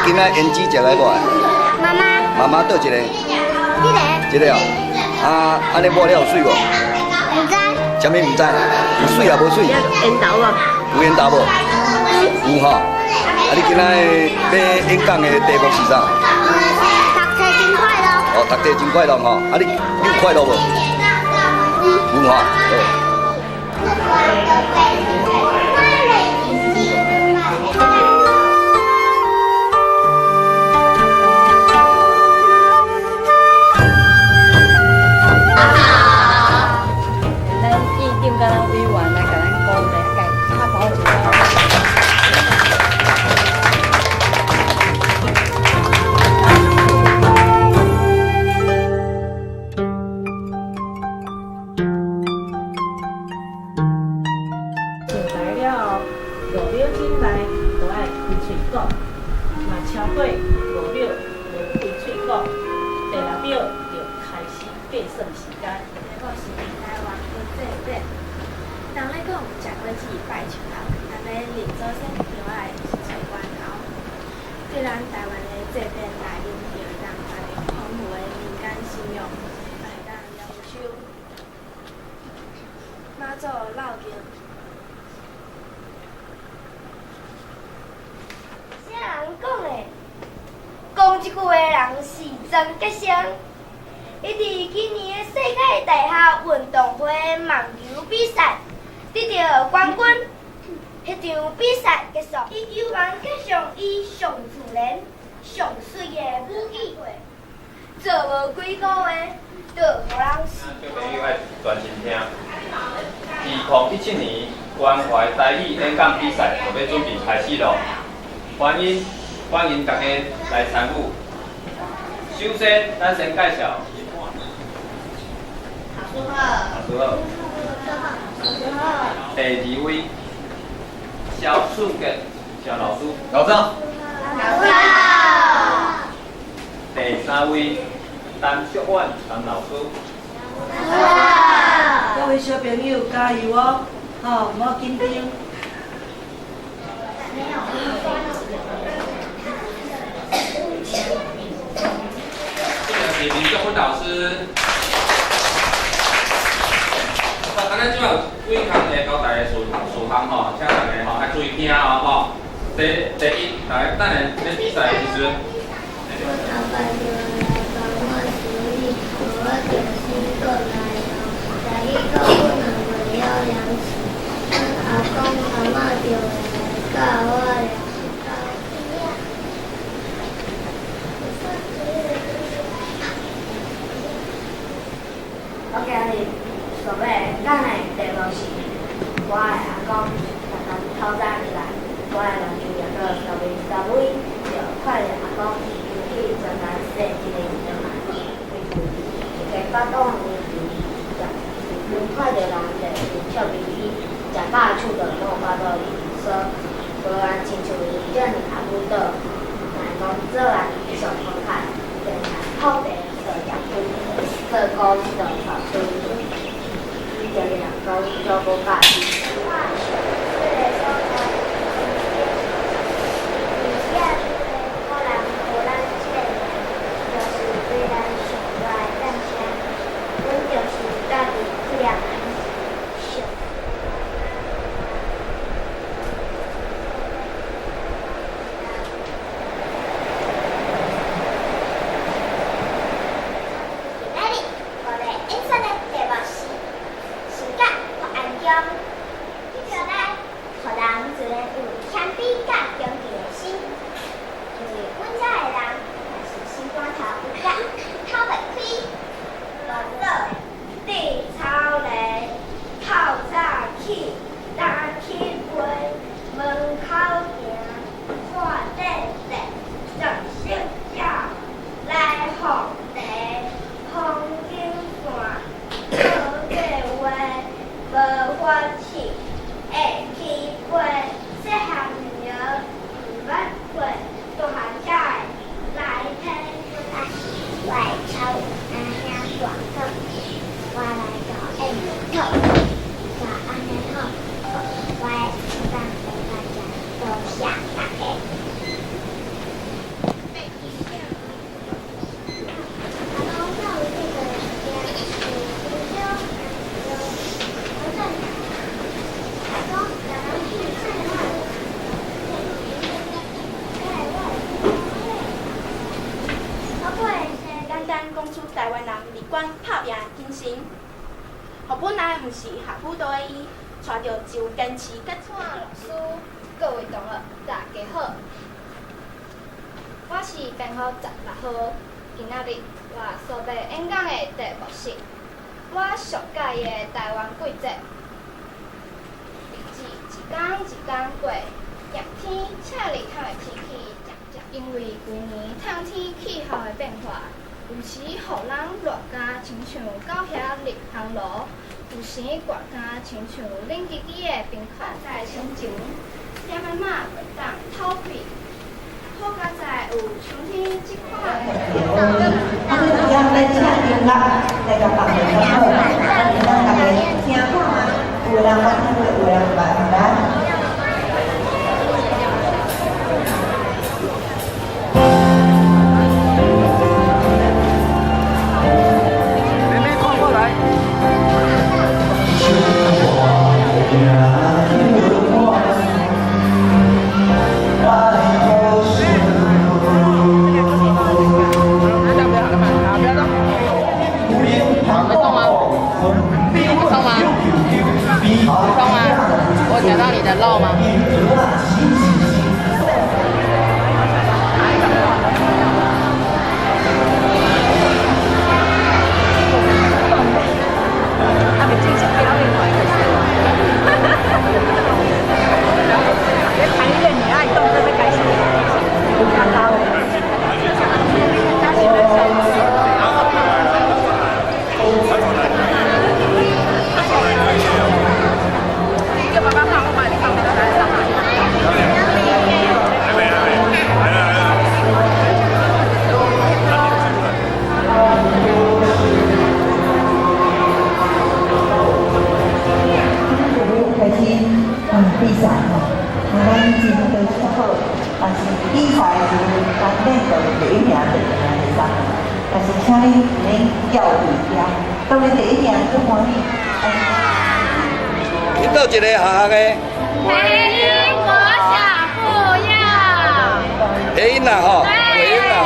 今仔胭脂食來無？媽媽。媽媽佗一個？這個。這個哦，啊，按呢抹了有媠無？毋知。啥物毋知？有媠也無媠？緣投無？有緣投無？有吼。啊，你今仔欲演講的題目是啥？讀冊真快樂。哦，讀冊真快樂吼。啊，你有快樂無？有吼。好。计算時間。我是台灣國際展。人咧講，食果子拜樹頭，但咧認祖先著愛揣源頭。佇咱台灣的祭典內面，就會當看著豐富的民間信仰，嘛會當療手。媽祖繞境。啥人講的？講這句話的人是曾潔成。伊佇今年的世界大學運動會網球比賽得著冠軍。彼場比賽結束，伊球員加上伊上自然、上媠的武器，做無幾个月，就予人死。小朋友愛專心聽。2017年關懷台語演講比賽就欲準備開始囉，歡迎歡迎大家來參與。首先，咱先介紹。老師好。老師好。老師好。第二位，蕭順傑，蕭老師。老張。老師好。第三位，陳淑婉，陳老師。老師好。各位小朋友加油哦！吼，莫緊張。這個是林淑芬老師。啊，咱這擺有幾項會交代的事項吼，請大家吼愛注意聽哦吼。第一，大家等下咧比賽的時陣。我阿爸就來幫我處理，我就醒過來了。台語課本也袂曉念書，阮阿公阿嬤就會來教我了。我今日想欲讲的題目是我的阿公，逐工透早起來，我的籃球也閣小微小微，就看著阿公伊去全台踅一个轉來，一个腹肚的食，看著人就笑眯眯，食飽手就攏有法度伊說，無按親像伊遮爾阿母倒，若講做人上慷慨，定定土地做食薰，做古做傳孫，伊就掠講做無喜歡。台灣人樂觀拍拚的精神，予本來毋是學舞蹈的伊，帶著就堅持佮蔡老師，各位同學，大家好，我是編號16號。今仔日我所欲演講的題目是我上喜歡的台灣季節。日子一工一工過，熱天赤日頭的天氣漸漸，因為規年冬天氣候的變化，有時予人熱甲親像狗蟻入烘爐，有時寒甲親像冷吱吱的冰塊。在心情，點仔嘛袂當透氣。好佳哉有秋天這款。啊，咱來請音樂來來共放落較好，咱會當逐家聽看覓，有的人捌聽過，有的人毋捌，來。妹妹看過來。我夾到你的肉嗎？比賽吼，啊，咱真多出好，但是比賽的時陣，難免就會第一名、第二名、第三名。但是請你毋免叫位遐，當然第一名足歡喜。恁佗一个學校的？培英國小附幼。培英啦吼，培英啦吼。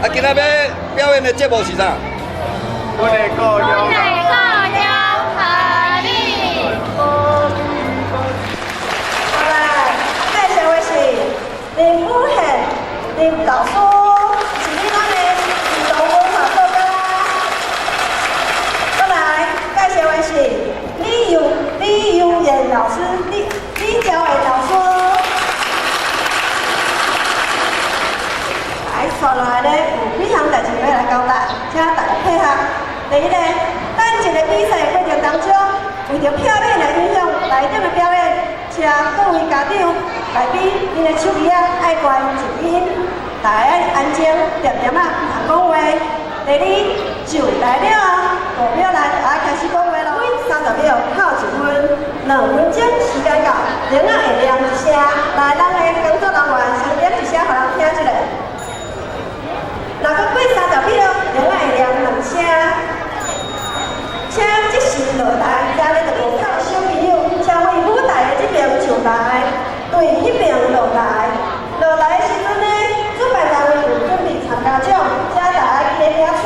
啊，今仔欲表演的節目是啥？阮的故鄉。林武贤林老師是恁咱的兒童文化作家。閣來介紹的是李悠妍老師，李嬌妍老師。來，紲落來咧有幾項代誌欲來交代，請大家配合。第一个，等一个比賽的過程當中，為著避免來影響來頂的表演，請各位家長、來賓，恁的手機仔愛關靜音，大家愛安靜，恬恬仔毋通講話。第二，上台了後，5秒內就愛開始講話囉。每30秒扣1分，2分鐘時間到，鈴仔會念一聲。來，咱的工作人員先念一聲，予人聽一下。若閣過30秒，鈴仔會念2聲。請即時落台，這呢就無夠小朋友，請為舞台的這邊上台，對彼邊落台。落台的時陣呢，主辦單位有準備參加獎，請大家去領取。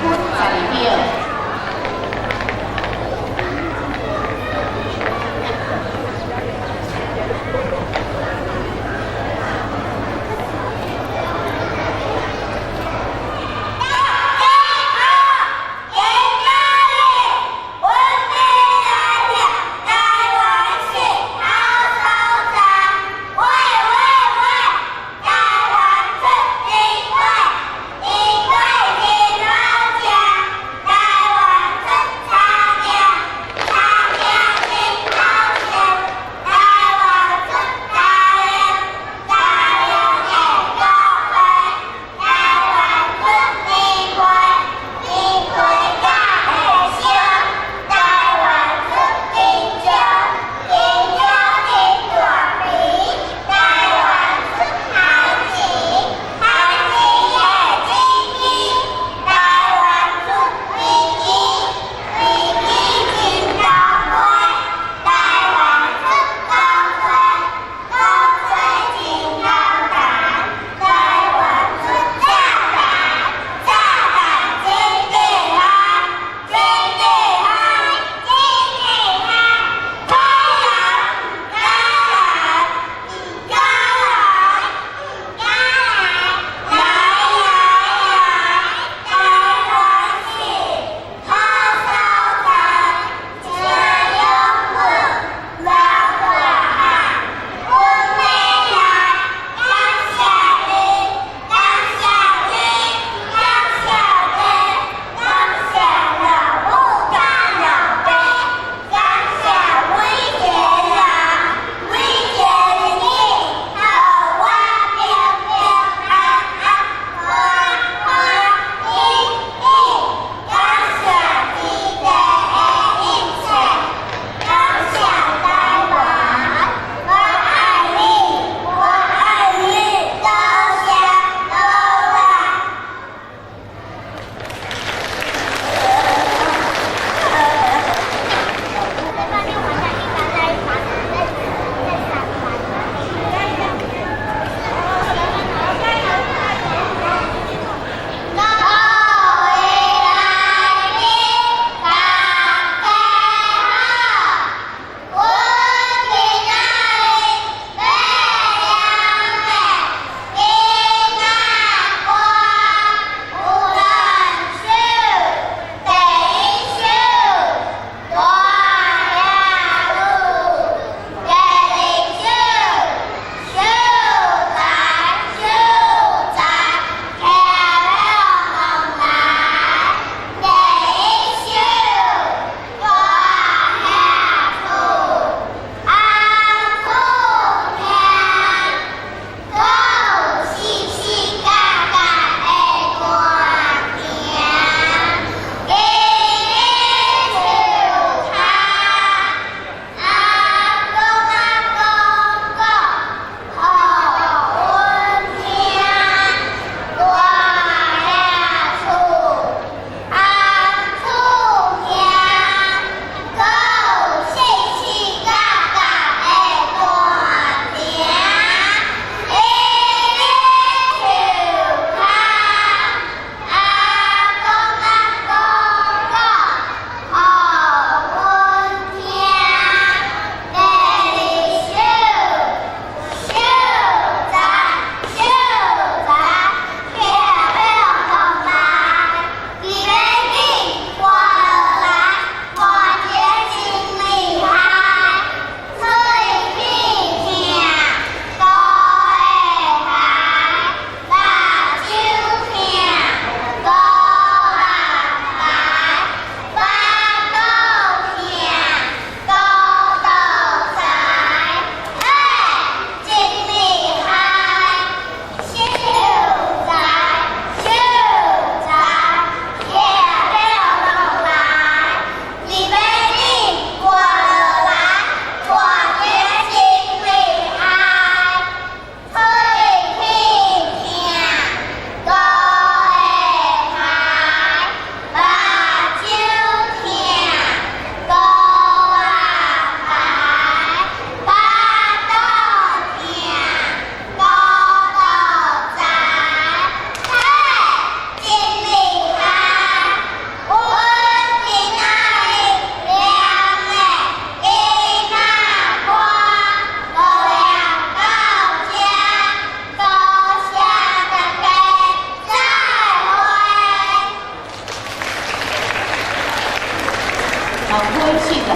分12秒。台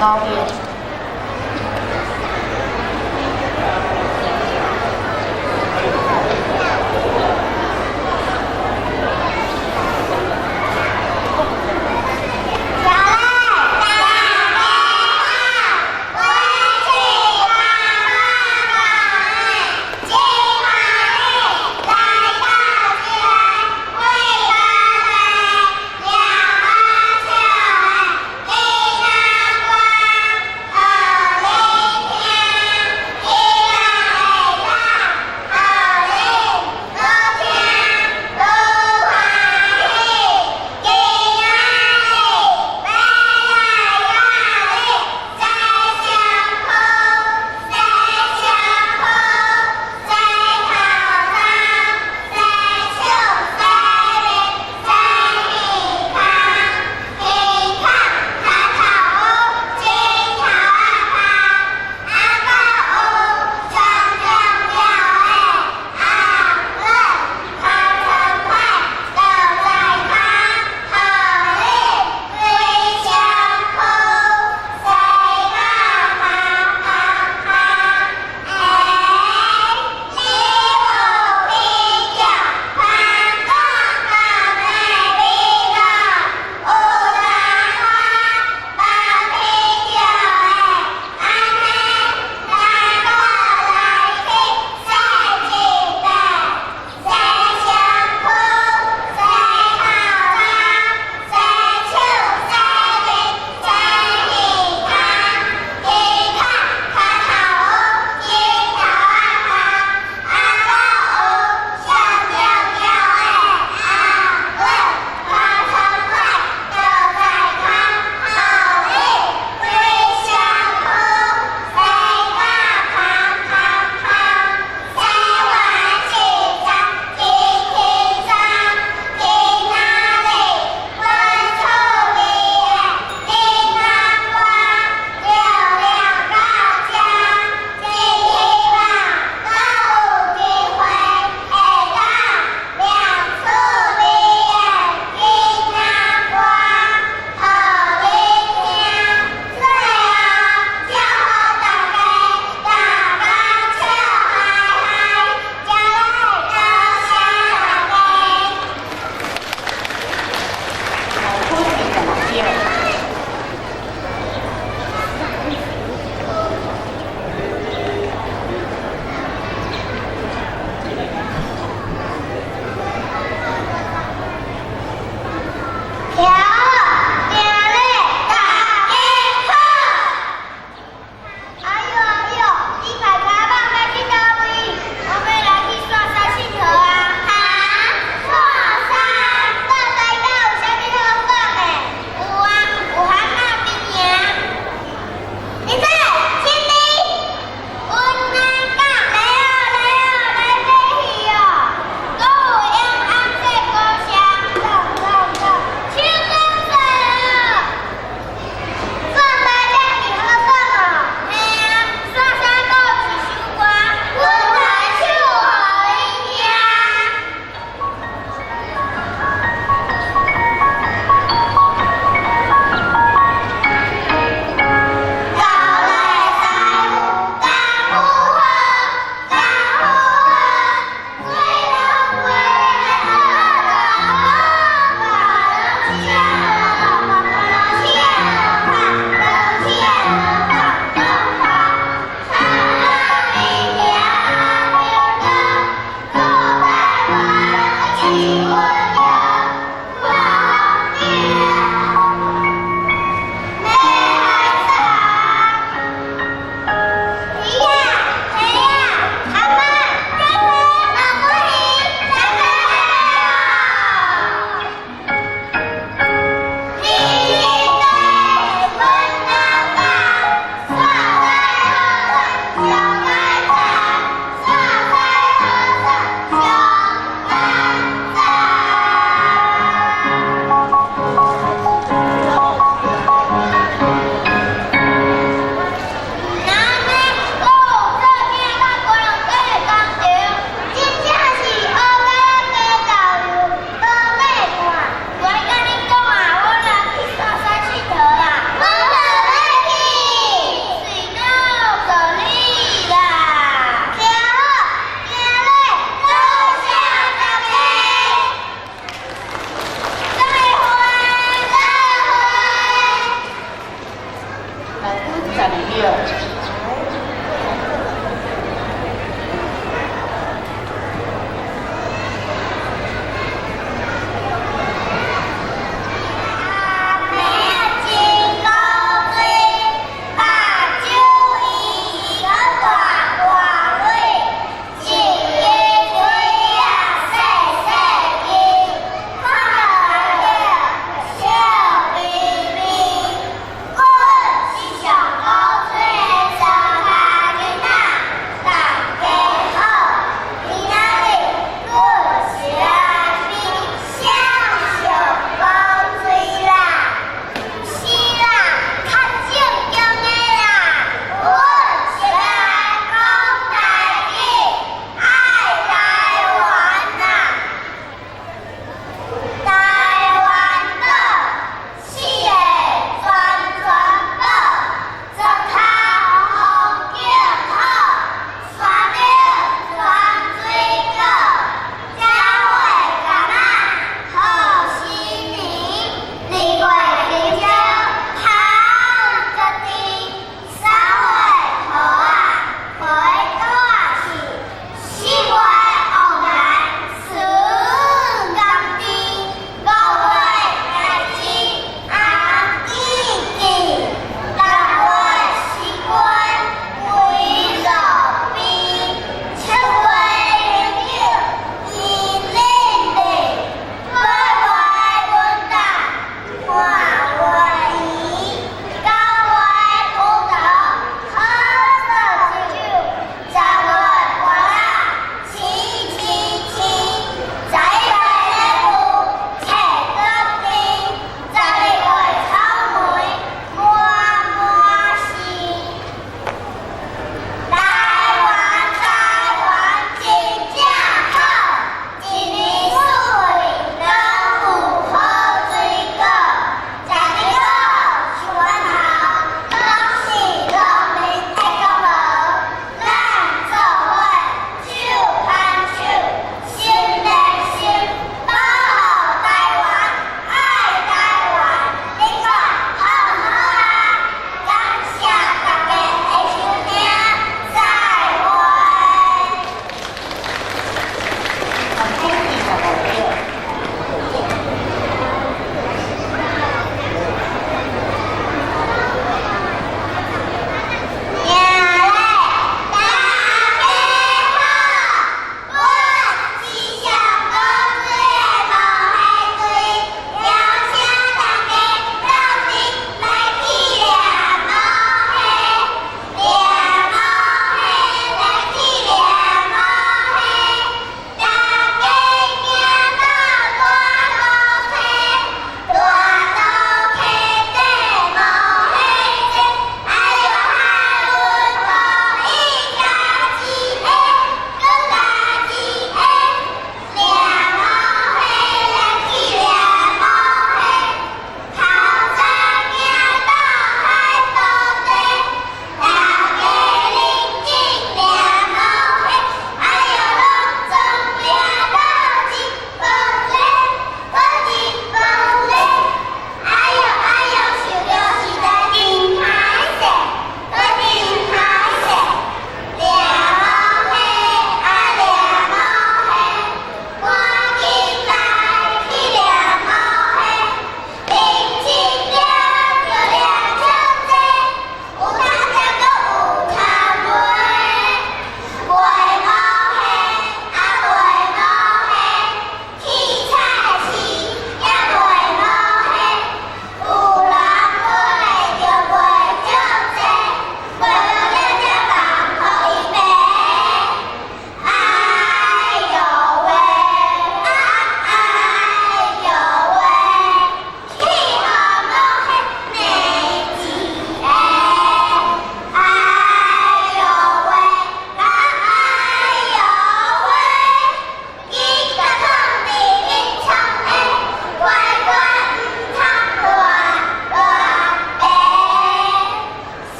五票。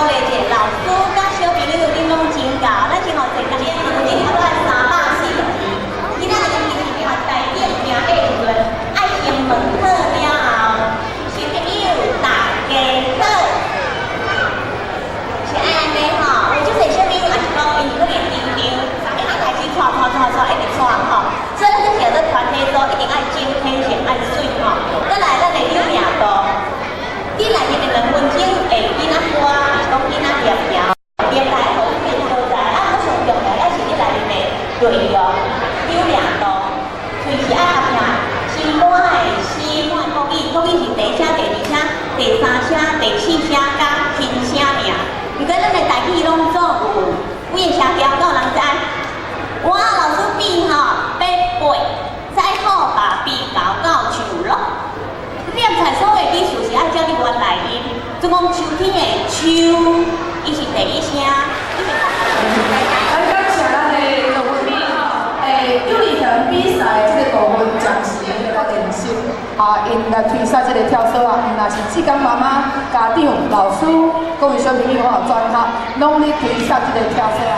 勵者老師佮小朋友，恁攏真𠢕，咱先予坐今有差不多340個人。今仔日其實台頂行的時陣，愛先問好了後，小朋友大家好，是愛按呢吼。有足濟小朋友也是講，𪜶可能緊張，啥物項代誌掣掣掣掣一直掣吼。所以咱這叫做團體組，一定愛整體性愛媠吼。閣來咱的有名度，你內面的2分鐘會囡仔歌，還是講囡仔念念，念來予變所在。啊，閣上重要，還是你內面的內容有名度，隨時愛合看。新歌的詩，看國語，國語是第一聲、第二聲、第三聲、第四聲佮輕聲爾。毋過咱的台語攏總有幾個聲調，敢有人知？我老師變吼，欲背，再好把比較到樹咯。念出來所有的字就是愛照你原來音，就講秋天的秋，伊是第一聲。來感謝咱的陸文吼，幼兒園比賽這個部分暫時的練習，啊，𪜶來推賽這個跳操啊，毋但是志工媽媽、家長、老師、各位小朋友吼，全校攏咧推賽這個跳操啊。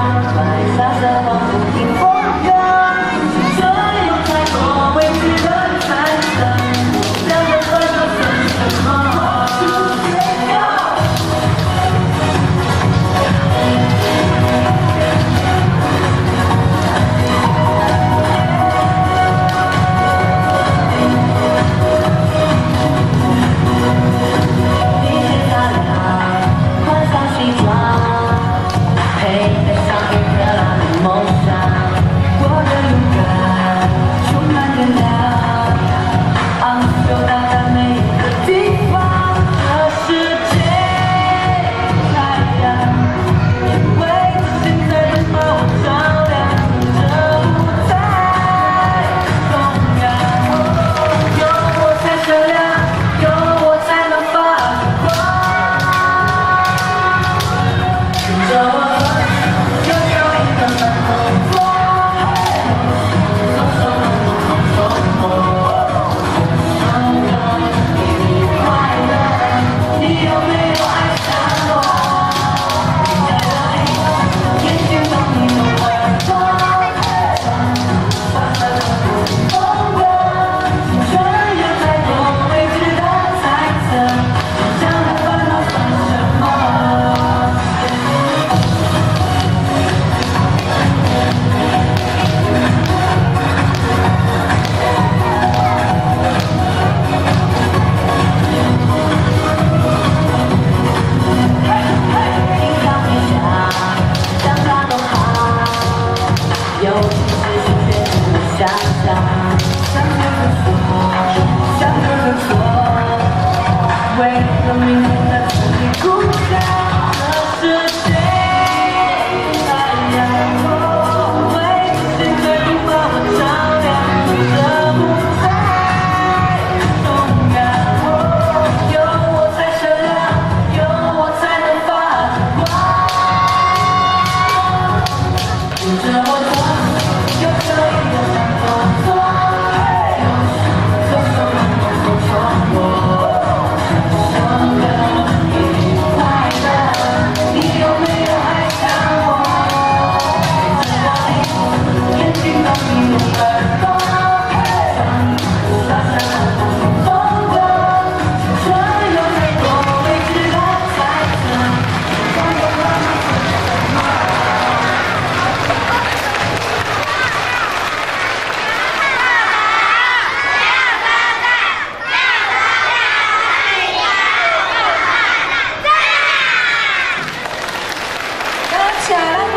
大家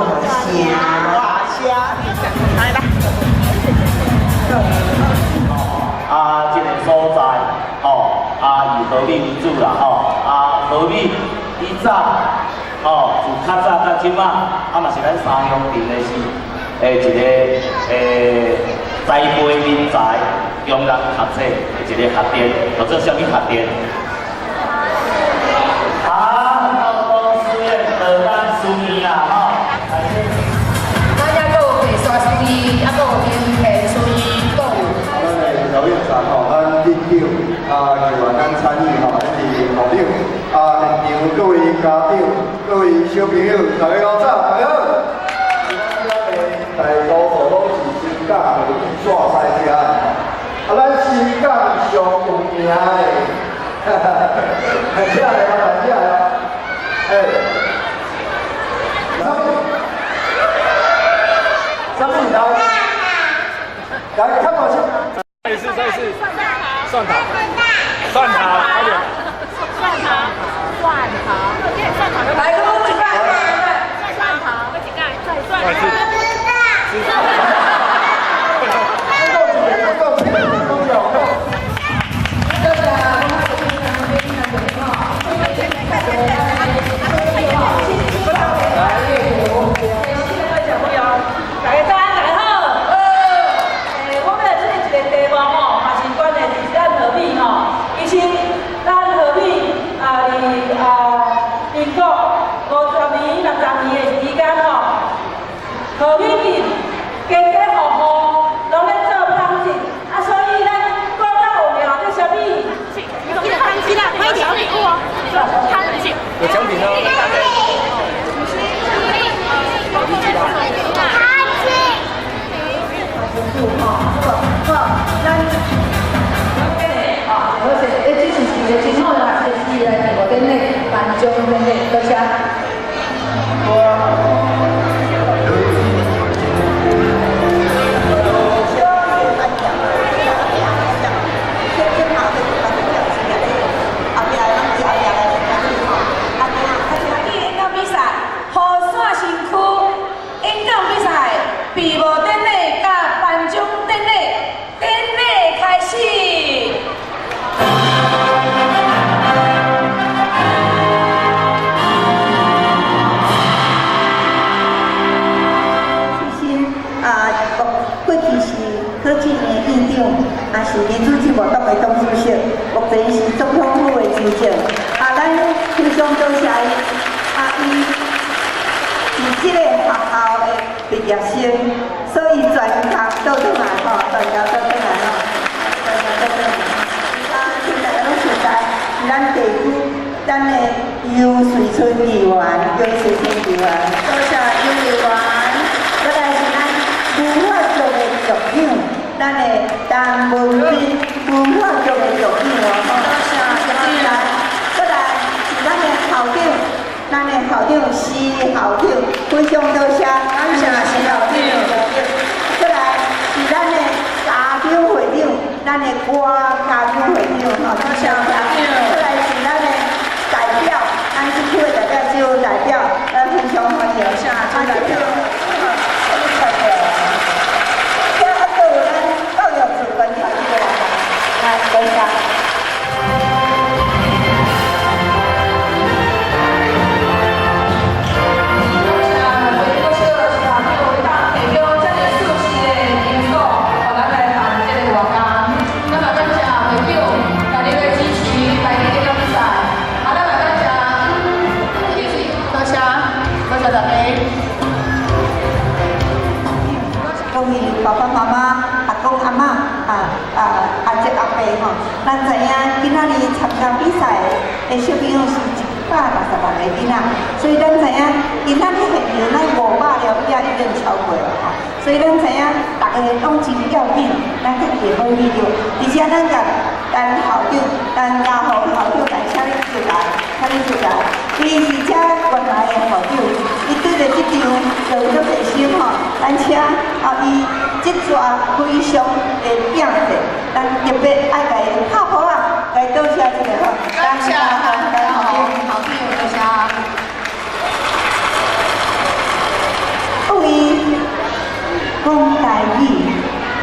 聲，大聲，來啦！啊，這个所在，吼，啊，以和美為主啦，吼，啊，和美以早，吼，自較早到這馬，啊嘛是咱三鄉鎮的是，一个栽培人才、中人學者的一個學殿，叫做啥物學殿？啊，道東書院、德安書院啦，吼。咱抑閣有白沙書院，抑閣有林田書院，閣有。咱的表演上吼，咱領長啊，就話咱參與吼，咱是校長啊，現場各位家長、各位小朋友，大家好早，大家好。大多數攏是新港和煞西遮的，啊，咱新港上有名的，哈哈，起來啊，起來啊，欸，啥物？來，來，看我先。再一次，再一次，蒜頭，蒜頭，快點。蒜頭，蒜頭，來，閣一擺，蒜頭，閣一擺，再蒜頭。大家早安，大家好。我要来出一个题目吼，嘛是关系伫咱和美吼。其实咱和美啊，伫啊民國50年、60年的時間吼，和美鎮家家戶戶攏咧做紡織，啊，所以咱古早有名叫啥物？快點，小禮物哦，紡織。有獎品哦。好，咱。啊，而且这是一个真好的设施来闭幕典礼、颁奖典礼，多谢。演讲比赛，雨伞身躯演讲比赛闭幕典礼佮颁奖典礼，典礼開始。其實啊，過去是考試的院長，也是民主進步黨的黨主席，目前是總統府的主席。啊，咱非常多謝伊，啊，伊是這個學校的畢業生，所以全校倒轉來吼，全校倒轉來吼，全校倒轉來。啊，請大家攏熟知，咱地區咱的游水村議員，游水村議員，多謝游議員。再來是咱文化局的局長，咱的陳文斌文化局的局長哦，多謝局長。再來是咱的校長，咱的校長施校長，非常多謝，感謝施校長。再來是咱的家長會長，咱的郭家長會長吼，多謝家長。再來是咱的代表，咱這區的代表周代表，咱非常歡迎。多謝周代表。來，多謝。恭喜爸爸媽媽、阿公阿嬤、阿叔阿伯吼，咱知影今仔日參加比賽的小朋友是166個囡仔，所以咱知影今仔日現場咱500了以後已經超過了吼，所以咱知影逐个攏真要緊，咱家己會好記著，而且咱共咱校長、咱家豪校長來請恁招待，請恁招待，伊是遮原來的校長，伊對著這場就足熱心吼，咱請啊伊這逝非常的拼勢，咱特別愛共伊拍鼓啊，共伊多謝一下吼，感謝校長，校長多謝。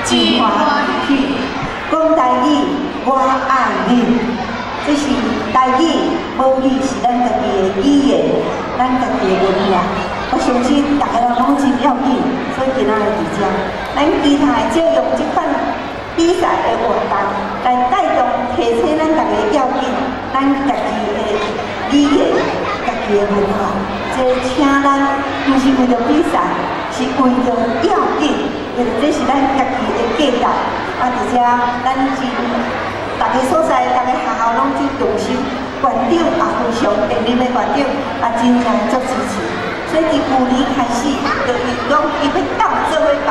真歡喜。講台語，我愛你。這是台語，母語是咱家己的語言，咱家己的文化。我相信逐家人攏真要緊，所以今仔日佇遮，咱期待借用這款比賽的活動來帶動提醒咱逐家要緊，咱家己的語言、家己的文化。這請咱毋是為著比賽，是為著要緊，因為這是咱家己的價值。啊，佇遮咱真逐个所在，逐个學校攏真用心，縣長也非常現任的縣長也真正足支持。所以佇舊年開始，就伊講伊欲鬥做伙辦，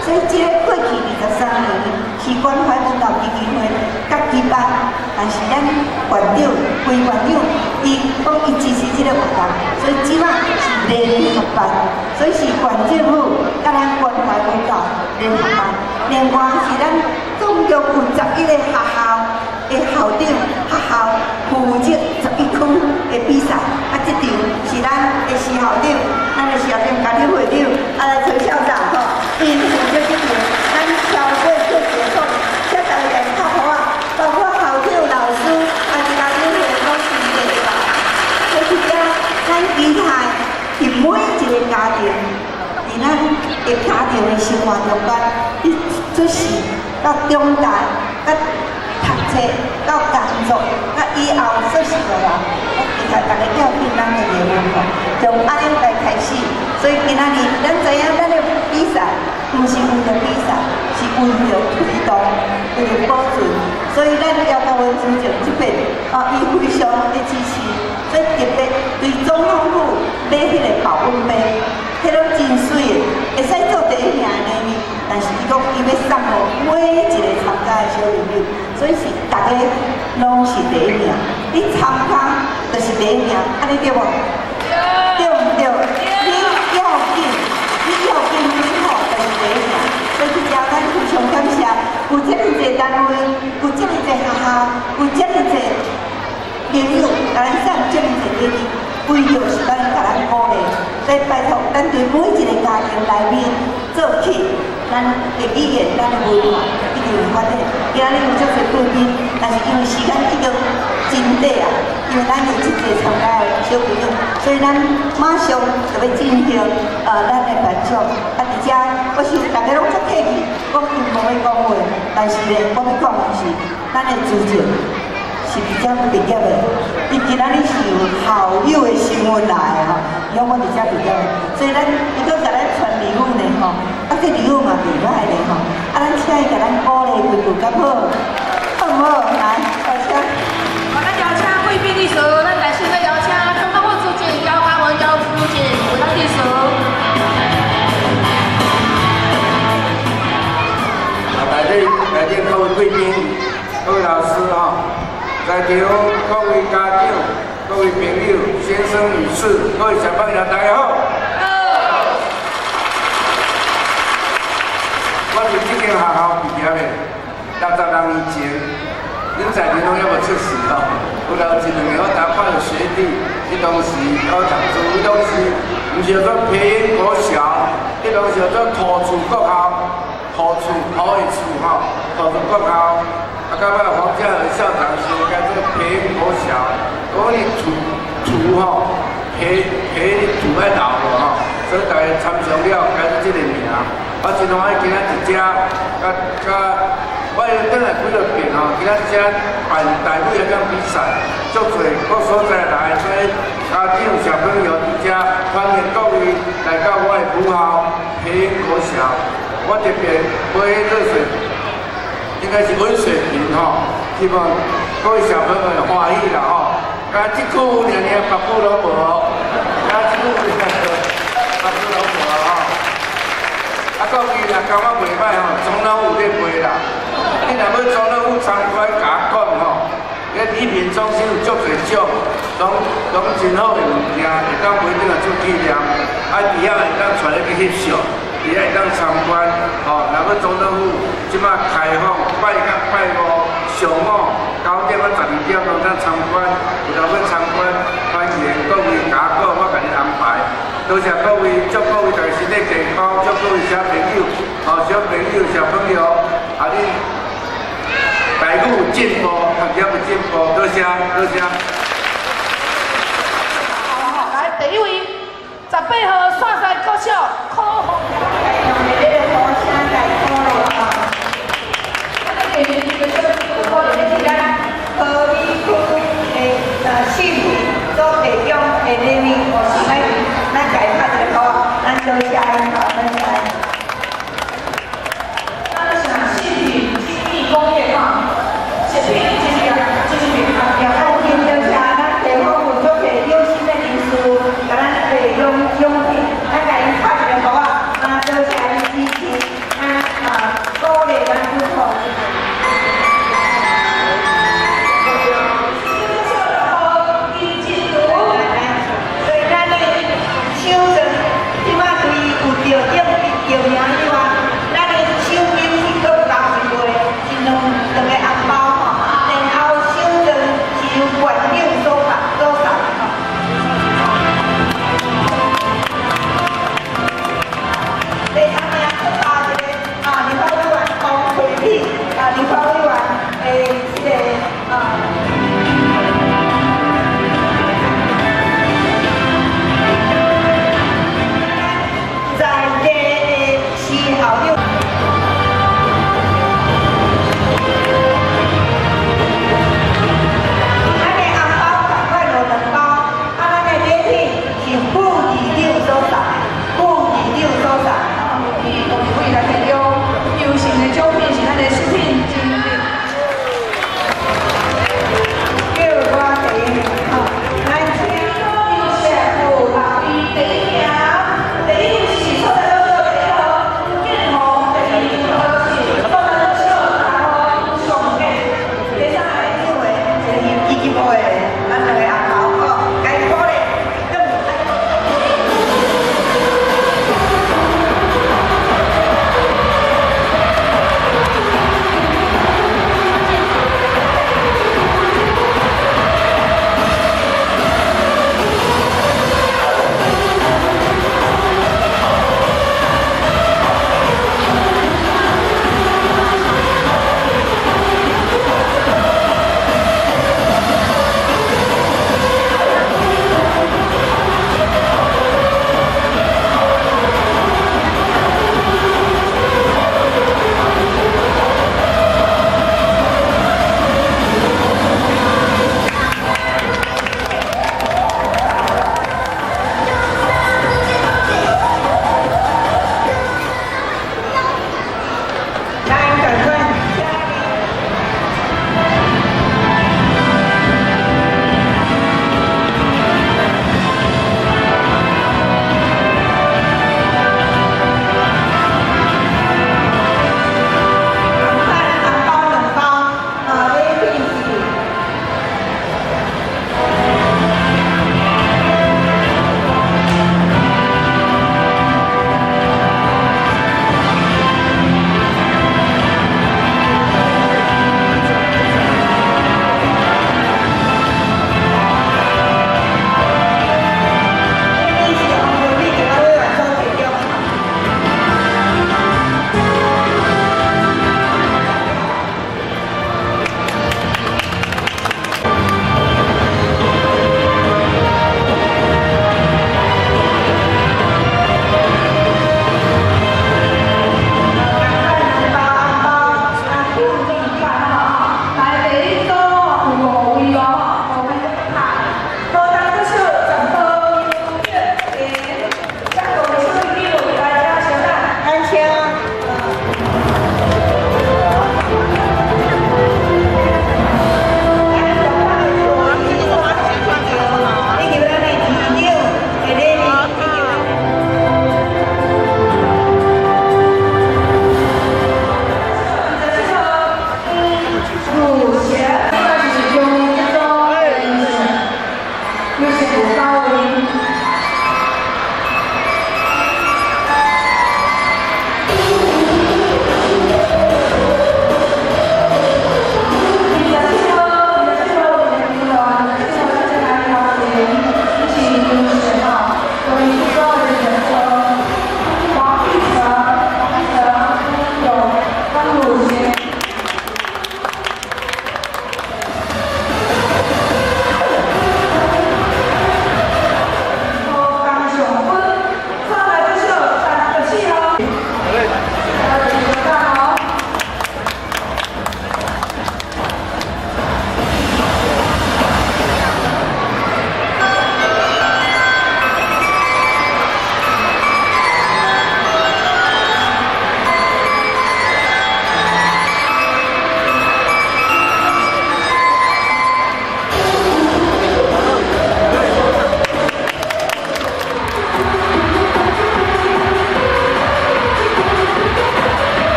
所以這个過去23年是關懷文教基金會佮舉辦，但是咱縣長、規縣長，伊講伊支持這個活動，所以這馬是聯合辦，所以是縣政府佮咱關懷文教聯合辦。另外是咱總共有11個學校的校長、學校負責11區的比賽，啊，這場是咱的施校長，咱的施校長、家長會長，啊，來崔校長吼，𪜶負責這場，咱超過做結束，請大家來拍鼓啊，包括校長、老師，啊，是家長會攏真濟吧。所以這咱期待佇每一个家庭，佇咱的家庭的生活中間，你出世到長大，到讀冊，到工作，到以後做事的人，我期待逐家要緊咱的文化，從按呢來開始。所以今仔日咱知影，咱的比賽毋是為著比賽，是為著推動，為著保存。所以咱姚嘉文主席這邊啊，伊非常的支持，所以特別對總統府買彼个保溫杯，彼攏真媠的，會使做第一名的呢。但是伊講伊欲送予每一个參加的小朋友，所以是逐家攏是第一名。你參加就是第一名，按呢對無？對毋對？你要緊，你要緊之後就是第一名。所以這咱非常感謝，有這麼濟單位，有這麼濟學校，有這麼濟朋友，共咱送這麼濟禮物，為著是咱共咱鼓勵。所以拜託，咱對每一個家庭內面做起，咱的語言、咱的文化一定會發展。今仔日有足濟貴賓，但是因為時間已經真短啊，因為咱有這濟參加的小朋友，所以咱馬上就欲進行咱的頒獎。啊，佇遮我想大家攏足客氣，講𪜶無欲講話，但是咧，我欲講的是咱的主席是佇遮畢業的，伊今仔日是有校友的身份來的吼，伊講我佇遮畢業的，所以咱伊閣共咱傳禮物呢吼，啊，這禮物嘛袂歹咧吼，啊，咱請伊共咱鼓勵幾句，敢好？好毋好？來，邀請。我咱邀請貴賓致辭，咱來先來邀請總統府主席姚嘉文姚主席為咱致辭。啊，大家來賓各位貴賓、各位老師吼，在場各位家長、各位朋友、先生、女士、各位小朋友，大家好。我是這間學校畢業的，66年前，恁在場攏猶無出世吼。有老一兩个，我頭看著學弟，彼當時我讀書，彼當時毋是叫做培英國小，彼當時叫做土厝國校，土厝土的厝吼，土厝國校。啊，到尾黃家和校長是改做培英國小，講你厝厝吼，培培厝愛留無吼，所以大家參詳了改做這个名。我真歡喜今仔佇遮，佮佮我轉來幾落遍吼，今仔遮辦台語演講比賽，足濟各所在來，所以家長小朋友佇遮，歡迎各位來到我的母校培英國小。我特別買熱水，應該是溫水瓶吼，希望各位小朋友會歡喜啦吼。啊，這句爾爾，別句攏無哦。啊，這句爾爾，別句攏無吼。啊，各位若感覺袂歹吼，總統府咧賣啦。你若欲總統府參觀，共我講吼，遐禮品中心有足濟種，攏真好的物件，會當買轉來做紀念。啊，佇遐會當帶你去翕相，佇遐會當參觀。吼，若欲總統府這擺開放，拜一拜五上午9點到12點攏當參觀。有若欲參觀，歡迎各位共我講，我共你安排。多謝各位，祝各位大家身體健康，祝各位小朋友吼。小朋友、小朋友，啊，恁台语有进步，读也有进步，多谢，多谢。好好，来第一位，18号线西国小柯宏。用的这个鼓声来鼓励吼。咱和美区的视频总会长的礼物，咱咱共伊拍一个鼓，咱多谢𪜶吼，多谢。咱上视频精密工业哈，食品精业精品行业。啊，真多谢咱地方有足济有心的人士，共咱提供奖品，咱共𪜶拍一个鼓仔，啊，多谢𪜶支持，啊啊，鼓励咱主创。所以咱的手上，这马对有得奖奖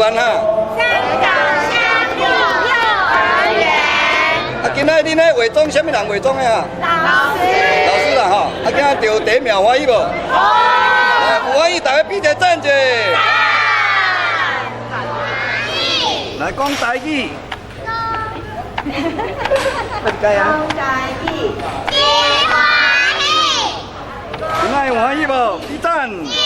园哈？三港乡立幼儿园。啊，今仔恁咧化妆，啥物人化妆的啊？老师。老師啦吼，啊，今仔得第一名歡喜無？來，有歡喜，大家比一個讚者。來講台語。講台語。真歡喜。今仔有歡喜無？比讚。真